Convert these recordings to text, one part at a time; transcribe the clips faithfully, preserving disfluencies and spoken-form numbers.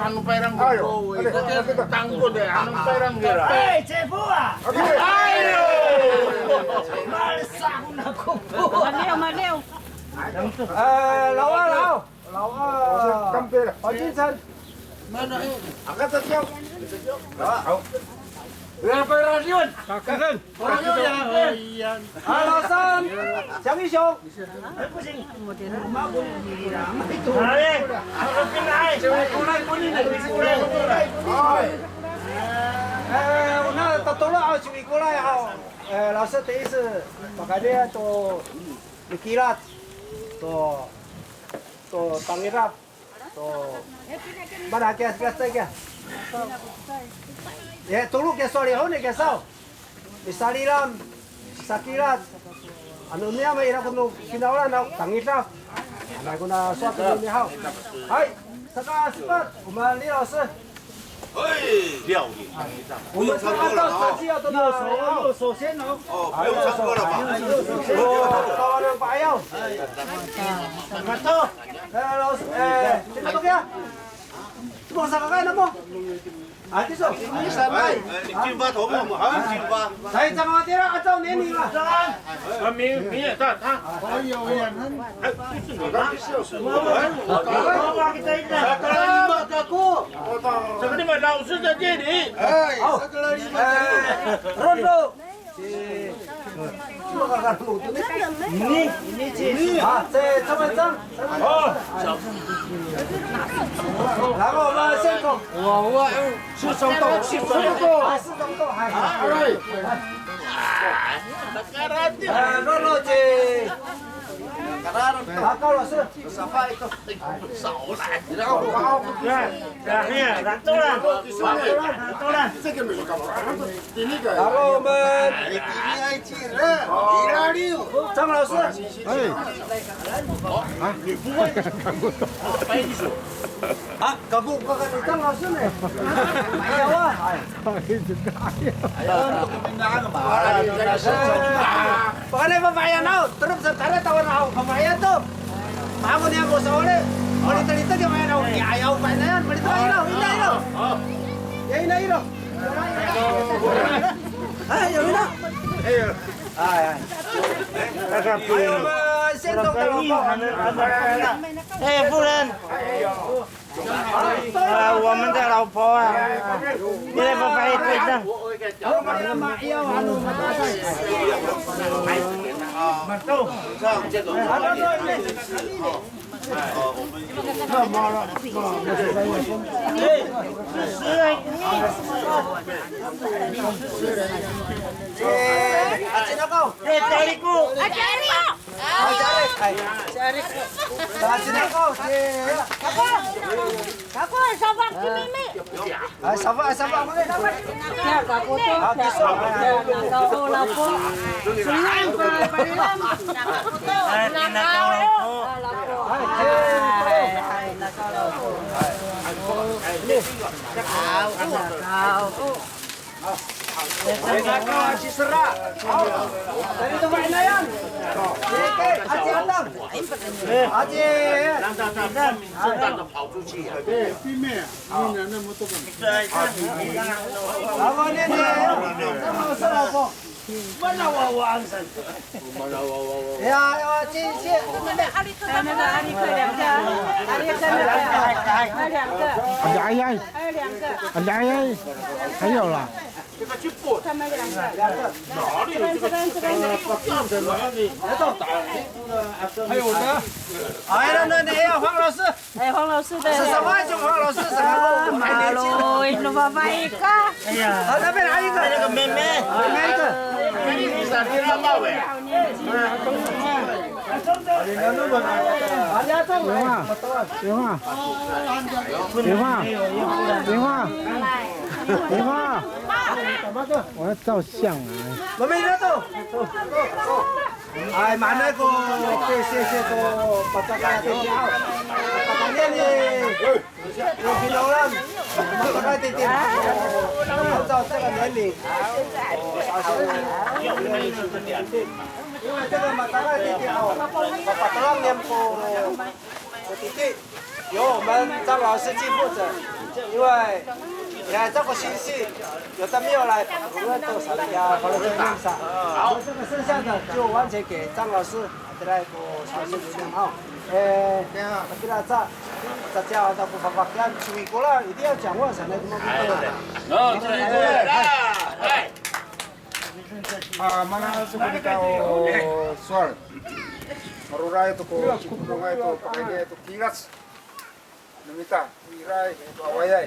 Ano payrang ko, ito, tangkod e, ano payrang kira? Ay, Jeff a! Ayo! Malsa ako na ko po. Maliw, maliw. Eh, lawa, lawa. Lawa. Pacin san. Mana e? Angkat sa siyaw. Lawa. Lawa payrang siyon. Kakaen. Lawa yan. Lawa san. Siyang isyo. E, ona tatolo haw ci Mikolay haw. E, 老师 to isi, pakayni to mikilac, to, to tangilaf, to, mana kiya, kiya, kiya. E, tolo kiya sowal i honi kiya saw. Misalilam, sakilac. Ano niyam ira ko no finawlan haw, tangilaf. Anay ko na sowal to nini haw. Hay, saka sepat, o maan ni 老师. Hay, 料理。我们刚刚到山西要到哪里？右手，右手先哦。哦，不用唱歌了吧？右手先。哦，到那个白药。Mato. E, 老师, e, sino to kiya? Sino sa kakaen namo? A, tiso. Ay, ay, ay, cinfa to mo, ha, cinfa. Sa i, caka matira, acaw nini la. A, mi, mi, ta, ta. Ay, ay, ay. Ay, tiso, ha? Ay, ay, ay. Sakalima kako. Sakalima, 老师在这里。Ay, sakalima kako. Rondo. Ini, ini, ci. A, ci, 这么脏。哦。然后我们先走。我，我，是走动，是走动。还是走动，还是。哎。哎，肉肉姐。好，高老师。 然后我们张老师，哎。啊？啊，kako, kako, 张老师呢？哎呀，我，哎。 Pakayni fafahiyan aw, terus sa tara tawal aw fafahiyan to. Mamo niya ko sawali. Malitelitel niya mayan aw, ya, ayaw fafahiyan, malitelitel ino, ina ino. Ya, ina ino. Ay, ya, ina. Ay, ay. Ayo, ma, sentong tawal ko. 哎，夫人。 啊，我们的老婆啊，你来发发一个这样。Ay, safa, safa, muli. Ya, kako to. Ah, kiso. Ya, nakaw, lapo. Sinian, pa, parilam. Ay, nakaw, lapo. Ay, ay, nakaw, lapo. Nakaw, nakaw. Ay, nakaw, si Sera. Dari to, Ma'inayan. Sige, Aci Atang. Aci. Ako, nini. Mana wawaan san. Ya, ya, Aci, Aci. 那个阿力克两个，阿力克那个，还有两个。哎呀，哎呀，还有两个。哎呀，哎呀，还有啦。 这个去剥。他们两个。这边，这边，这边，这边。还有我的。哎，那，那，那，哎呀，黄老师。哎，黄老师的。是什么？就黄老师，什么？啊，马路，哎，那么白一个。哎呀。啊，那边还有一个。那个妹妹。妹妹一个。 有吗？有吗？有吗？ 我要照相啊。Ay, mahaenay ko, siyasiya ko, pacakay titi haw. Pacakay ni, ko finawlan. Pacakay titi. Haw, caay ka niyam. Pacakay titi haw. Papatelang niyam ko, ko titi. 由我们张老师去负责，因为你看这个星期有的没有来，我们都少了一个volunteer 上，所以这个剩下的就完全给张老师。 Tira ko sa'osi no mita haw. E, tira sa, sa ciyaw, sa ko fafakian, cuyko la, itiya ciyaw, sa na ko mita. No, cuyko la. A, mana so ko nika o sowal. Maroray to ko, citodongay to, pakayni to kilac no mita, ira to awaay.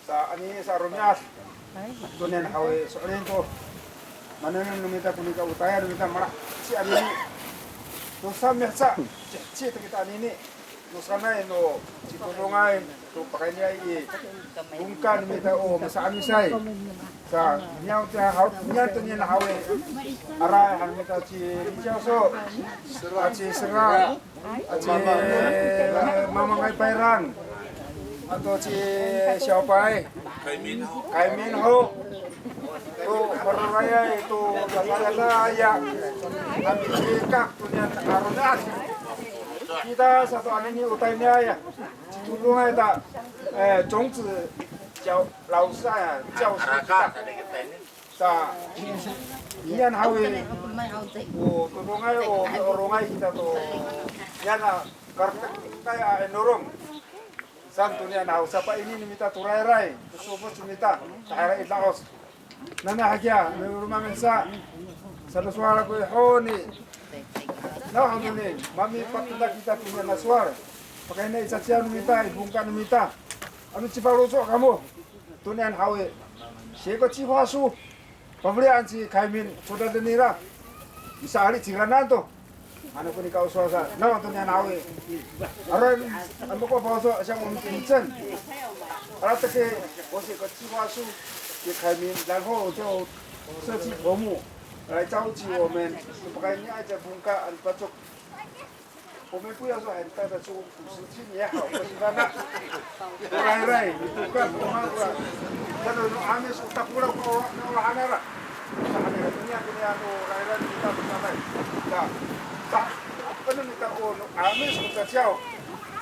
Sa anini sa romi'ad. Tonian haw i so'elin to. Manengneng no mita ko nika o tayal no mita malaheci anini. To sa mihca, ciheci to kita anini. No sanay no citodongay to pakayniay i pongka no mita o masa'amisay. Sa, niyaw tiya haw, niyan tonian haw i. Aray han mita ci Licaw so. A ci Sera. Aci Mamangay Payrang, ato ci Siawpay, Kaymin ho, to marorayay to, kasayala aya, a mikikak to niyan a romi'ad. Kita sato anini o tayniay, citodongay ta, e, 种子教老师啊，教师kita. Sa, niyan haw i, o todongay, o, o rongay kita to. Niyan a, kartekay a, e, norong. Saan to niyan haw, sa pa'ini no mita to rayray, to sofos no mita, tahira i da'oc. Nanay hakiya, no roma mihca, sa no sowal ako i honi. Nawhani, mamipateda kita to niyan a sowal. Pakayni i caciyaw no mita, i pongka no mita. Ano cifaloco' kamo. Tonian haw i, siko cifasu, pafelian ci Kaymin, codaden nira, misa'ali ciranan to. Ano ko nika o sowal sa, naw tonian haw i. Aray, ano ko paso, siyang o micen. Aray teki, ko siko cifasu, ci Kaymin, 然后就设计头目，来召集我们，pakayni aca pongka, ano pacok. 我们不要说很大的错误，五十斤也好，不是那。Rayray, mitokad, o maan kora. Sa no 'Amis o tapolaw ko, no olahan nira. Sa nira, toniya, toniya, no rayray, kita, kita, sa, sa, ano mita, o, no 'Amis ko caciyaw.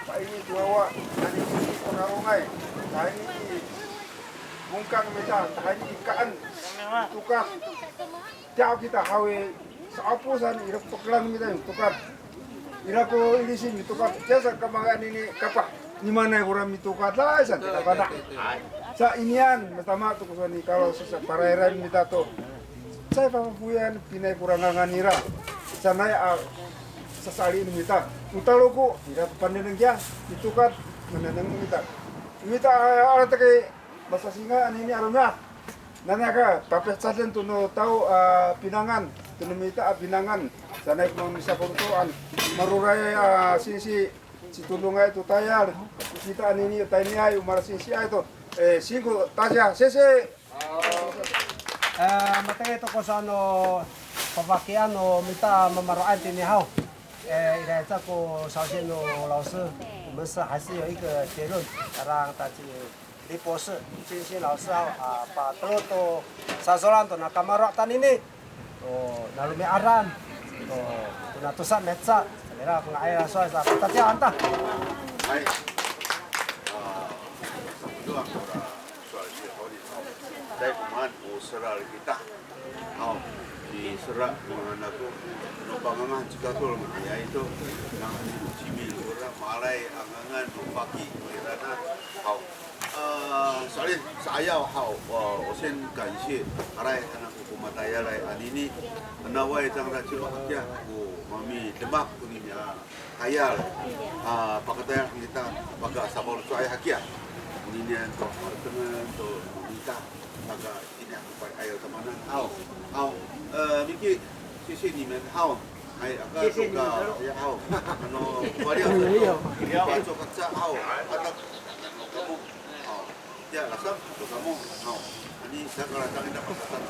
Pa'ini to wawa, tahini i, o narongay. Tahini i, mongkang mita, tahini i kaen. Mitokad. Tiya kita haw i, sa'opo saan, ira ko pakelang mita mitokad. Ira ko ilisin mitokad. Tiya sa kamanga'an ini kapah. Nimanay kora mitokad lay saan, kita pada. Sa iniyan, matama to ko saan i, kalo sa, sa parayran mita to. Sa i, papafoyan, pinay kora ngangan nira. Sanay a, sasa'ali no mita. O Taloko, ira ko panengneng kiya, mitokad, manengneng no mita. Mita, a, aray teki, masasingay anini a romi'ad. Nanay ka, papihecaden to no tao a pinangan, to no mita a pinangan. Sanay ko misafaloco'an, maroray a singsi, citodongay to tayal, kita anini tayniay, o malasingsiay to. E, singko, tasiya, singsi. E, matengil to ko saan no fafakian no mita mamaro'an tini haw. E, ira sa ko sa'osi no 老师, 我们是还是有一个结论, 让大家 Liposo, Sinsin 老师 haw, a, patelo to sasolan to na kamaro' tanini. To na romi'adan, to, to na tosa miheca, sa ira ko nga'ay a sowal sa, patatiyahan ta. Hay. A, sa, ito a kora sowal ci Honi haw. Caay ko maan ko selal kita. Haw, ci Sera, manga'ay ako, no pangangah cikakol, manga'ay to, nangan ni Cimil, ora maalay a ngangan no faki, ira na, haw. A, sali, sa'ayaw, haw, wa, 我先感谢, aray, han ako ko matayalay anini, naway cangra cima hakiya, ko mamidemak konini a tayal, a, pakatayal han kita, pakasafaloco'ay hakiya. Koninian to, maratengen to, no mita, paka, ini ako pay ayaw tamanan. Haw, haw, e, miki, sisi nimen, haw. Hay, aka, sisi nimen, ka, ya, haw. Ano, wali ako to. Iya. Paco kaca, haw. Atak, ano, kamo. Haw. Ya, lasam, to kamo. Haw. Ani, sa kalatang ina pasatan.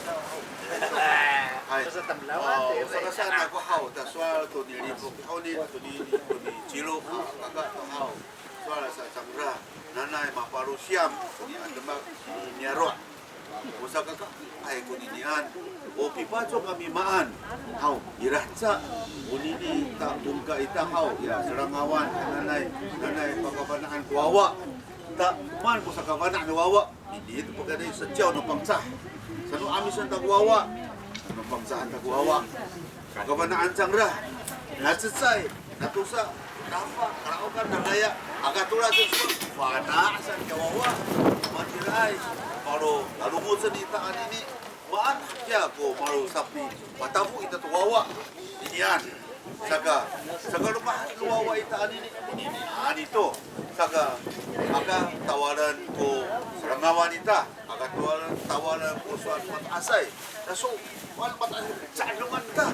Hay. Pasatan lawan, o, te, sakasan ako, haw. Ta sowal to ni Lipok, haw, ni, to ni, to ni Cilo, haw. Kaka, haw. Sowal sa cangra, nanay mapalosiyam, ni a demak, ni niyaro'. O sakakaay koninian, o pipacok kami maan haw, ira haca konini ta, pongka ita haw, ya, serangawan, nanay, nanay pakafana'an ko wawa. Ta, maan ko sakafana' no wawa, ini to pakayni saciyaw no Pangcah. Sano 'Amisan ta ko wawa, sano Pangcahan ta ko wawa. Pakafana'an cangra, nacecay, natosa, nafa, kalaokan, nanaya, aka tola to, fana' sa kiya wawa. Matiraay, malo lalongocen ita anini, maan hakiya ko malo sapi, matafo ita to wawa. Inian, saka, saka loma' no wawa ita anini, inian to, saka, aka tawalen ko serangawan ita. Aka tawalen, tawalen ko sowal mato'asay. Naso, sowal mato'asay, sa'edongan ta.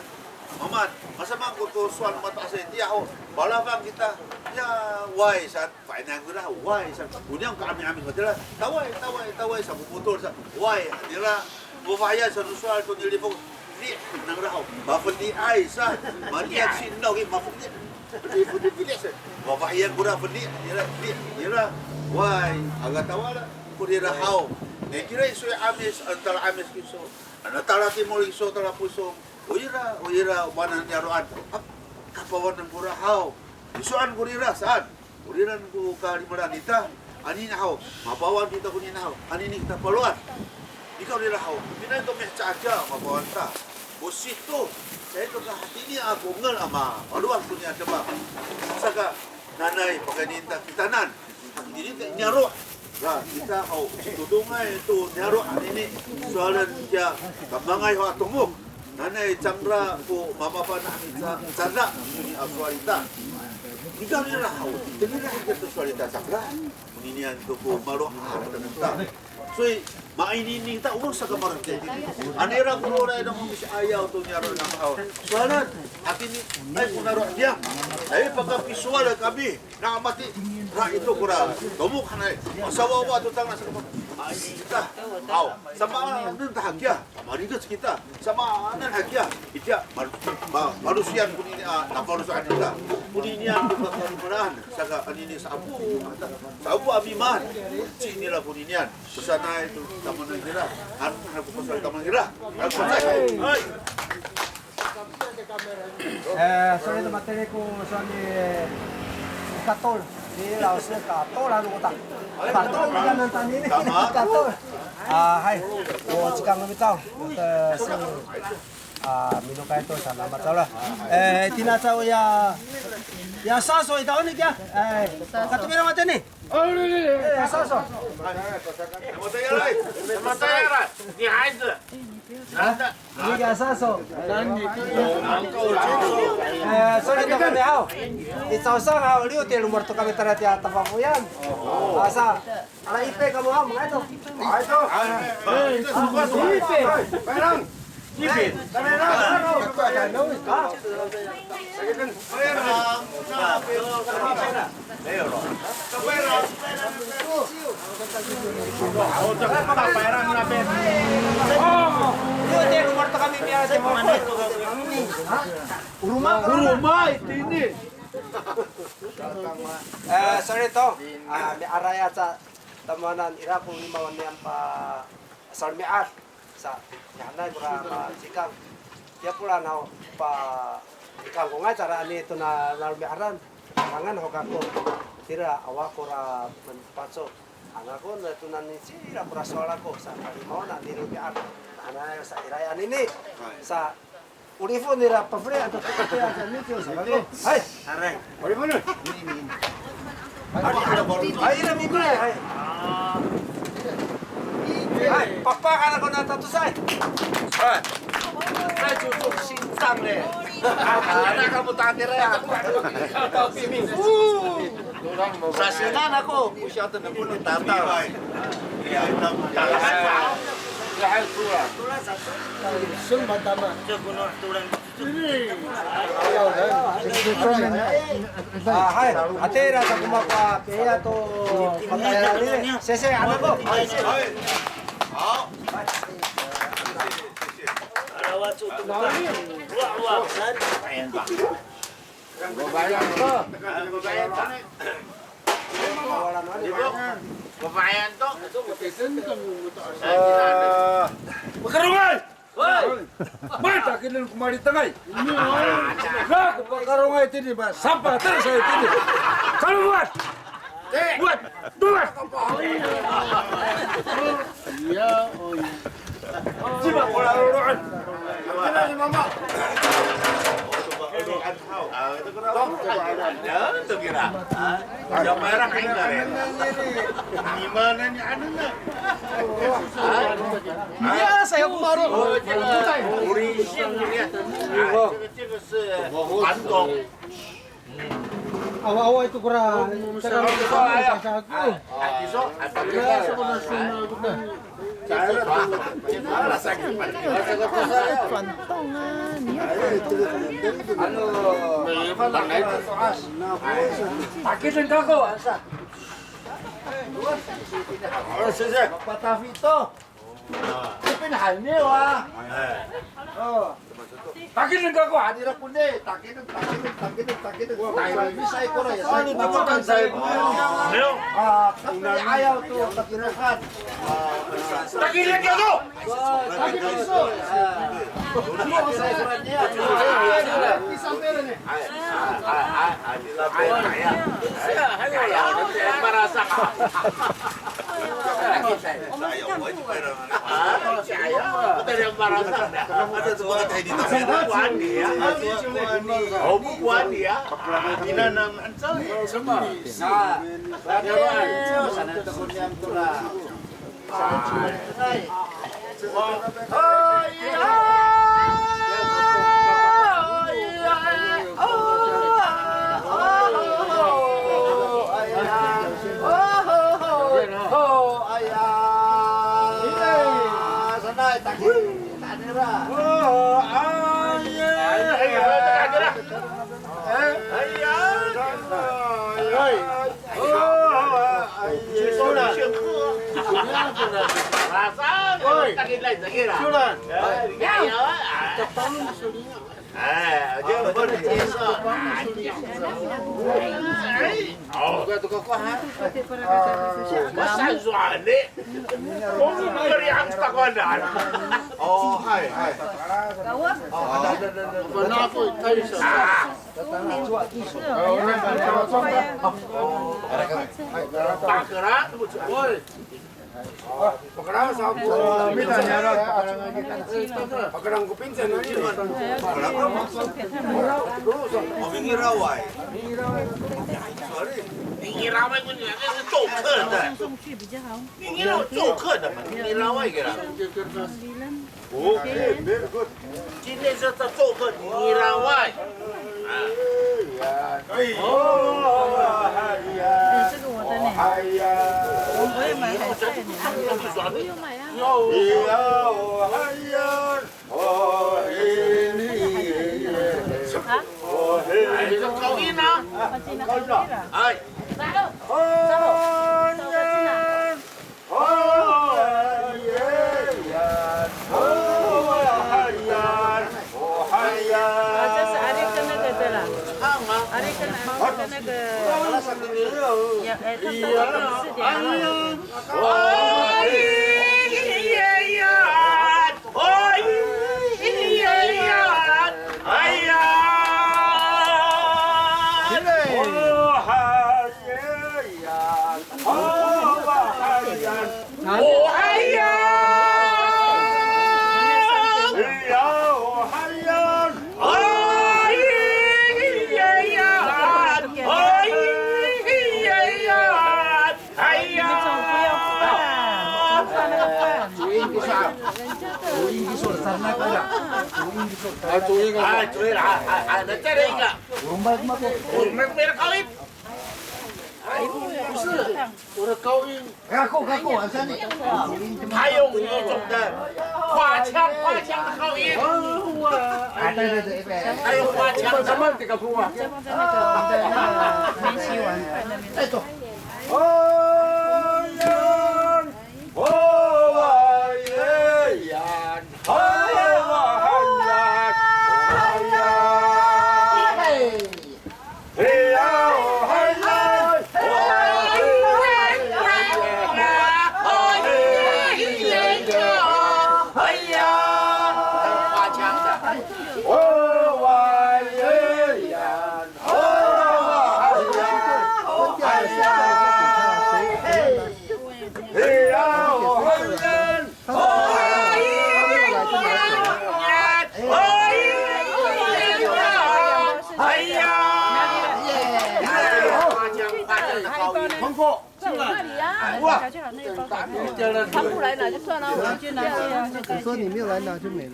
Mamaan, masamaan ko to sowal mato'asay, tiya ho, palafang kita, ya, way sa, fa'inayan kira, way sa. Oniyam ka'ami'ami matira, taway, taway, taway sa, popotol sa, way, tira, mafahiyan sa no sowal to nilifong, feli' nangra ho, mafeli'ay sa, matiya ci Enaw i mafeli'. Feli', feli', feli' sa. Mafahiyan kora feli', ira, feli', ira. Way, aka tawal, korira haw. Nai kira iso i 'Amis, ano tala 'Amis kiso. Ano tala timol iso, tala Posong. O ira, o ira, o maan niyaro'an. Ap, kapawanan kora haw. Isoan korira, saan. Koriran ko kalimelaan ita. Anini haw, mapawan kita konini haw. Anini kita paloan. Nika rira haw, pinaay to miheca aca mapawan ta. Ko sito, caay to ka hatini a kongel a mapaloan konian demak. Saka, nanay pakayni ta kitanan. Hatini ta niyaro'. Ra, kita haw, todongay to niyaro' anini. Sowalen kiya kamangay ho a tomok. Nanay cangra ko mamafana' ni ca, cangra, ni a sowal ita. Nika rira haw, nika rira haw to sowal ita cangra. Koninian to ko malo a, ta. 所以, mainini ta o saka maro' tini. Anira ko roray no misi'ayaw to niyaro' namo haw. Sowalen, hatini, ay ko naro' niyam. Ay pakapisowal kami. Na matira ito kora tomok hanay. Masawawa to tangasa ko. Mainini ta. Haw, samaanen ta hakiya. Samarikec kita. Samaanen hakiya. Itiya, ma, ma, malosiyan konini a, napalosoan kita. Koninian to kakalimelaan. Saka anini sa'apo, sa'apo a mimaan. Cingra koninian. Pesanay to tamanan kira. Han, han ko pasal tamanan kira. Han ko pasal. Hay. 哎，所以呢，matini ko sowal ni Katol, ni 老师 Katol, ano ko ta, Katol, ano ta ni, Katol. A, hay, o cikang no mita, e, so, a, minokay to sa namacaw la. E, tina caw ya, ya saso ita oni kiya, e, katipira matini. E, ya saso. Ni 孩子。 Ini kiya saso. E, sowal to kami haw. I 早上 haw, 六点 lomowad to kami tayra tiya Tafafoyan. Asa, ala ipay kamo haw, manga'ay to. Manga'ay to. Ipay. Ipay. Ha? E, sorry to. A, mi'aray aca tamowanan ira ko limawan niyam pa salomi'ad. Sa, ya, hanay kora, a, cikang. Tiya polan haw, pa, cikang ko nga'ay cara ani to na, na romi'aran. Mangan ho kako. Tira, awa kora, men, paco. Angako na to nani cira kora sowal ako. Sa, kalimawan ani romi'aran. Hanay, sa, iraay anini. Sa, o lifon nira pafeli ato, pafeli ato, nityo sa kako. Hay. Aray. O lifon. Ay, ira mikoray, hay. Hay, pakpak ako na tatosay. Hay. Hay, cocok sintang le. Anak kamu takir ya. Sasingan ako, 不晓得能不能达到。这还有猪啊。生蛮大嘛。这不能突然 A, hay. Hatira sa ko mapapay to patayalan nini. Sesay, anak ko. Hay. Hay. Haw. Sesay, sesay. Haw. Ibu, babayan to. Eh, Makarongay! Hoy! May, takiden ko malitengay. Nga ko pakarongay tini, ba, sapater sa itini. Kalo buat! Buat! Buat! Iya, oh iya. Sima ko laloloan. Sima si mama. Ah, itu kira. Ya, itu kira. Ah, yang merah ini. Gimana nih anunya? Ah, iya, saya kemarin. Oh, 这个，这个是传统。 Awa, awa, ito kora, taga, taga, taga, taga. Ano, takiden kako, asa. Patafito. Ipin haniw, a. O. Takiden kako, hadira ko ni, takiden, takiden, takiden, takiden. Tayra misay kora ya, say ko. Ano, takiden, say ko. A, kami ayaw to, takidenan. Takiden kako. Takiden kako. Misay kora niya. Ay, ay, ay, ay, ay, ay, ay, ay. Marasa. 我们是看不完。 Mingiraway. Mingiraway ko nira, 那是做客的。Mingiraway, 做客的嘛，mingiraway kira. Okay, very good. 今天是在做客，mingiraway. 哎呀，哎呀，这个我的呢。哎呀，我也买海菜呢。不用买啊。哎呀，哎呀。 啊？哎，这口音呢？哎。啊，这是阿力跟那个的啦。唱吗？阿力跟，阿力跟那个，呀，哎，他们唱四点。 哎呀！你们怎么不要饭？不要饭那个饭。人家的。啊，煮一个。哎，煮一个，哎，哎，哎，那再来一个。我们没有口音。哎，不是，我的口音。 还有一种的花腔，花腔的口音。啊，对对对，对。还有花腔的。 哎呀，哎呀，哎呀。那里啊，哇，小就好，那个包裹。他不来拿就算了，我就拿去啊。我说你没有来拿就没了。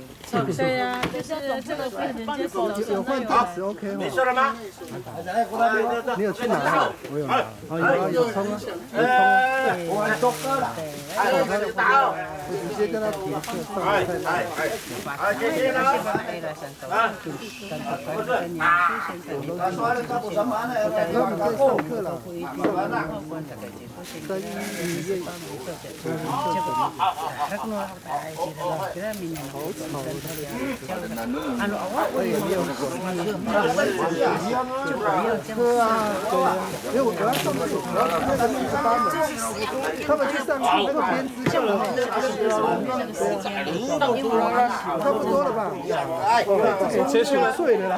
对呀，就是这个不能接受。有换电池，OK 哈。没事了吗？你有去拿吗？我有拿。哦，有啊，有充啊，有充啊。我直接跟他提，上次在那。那我们在上课了。对啊，对啊，因为我要上厕所，我要去那个地方，他们去上那个编织课了，差不多了吧？结束了，睡了啦。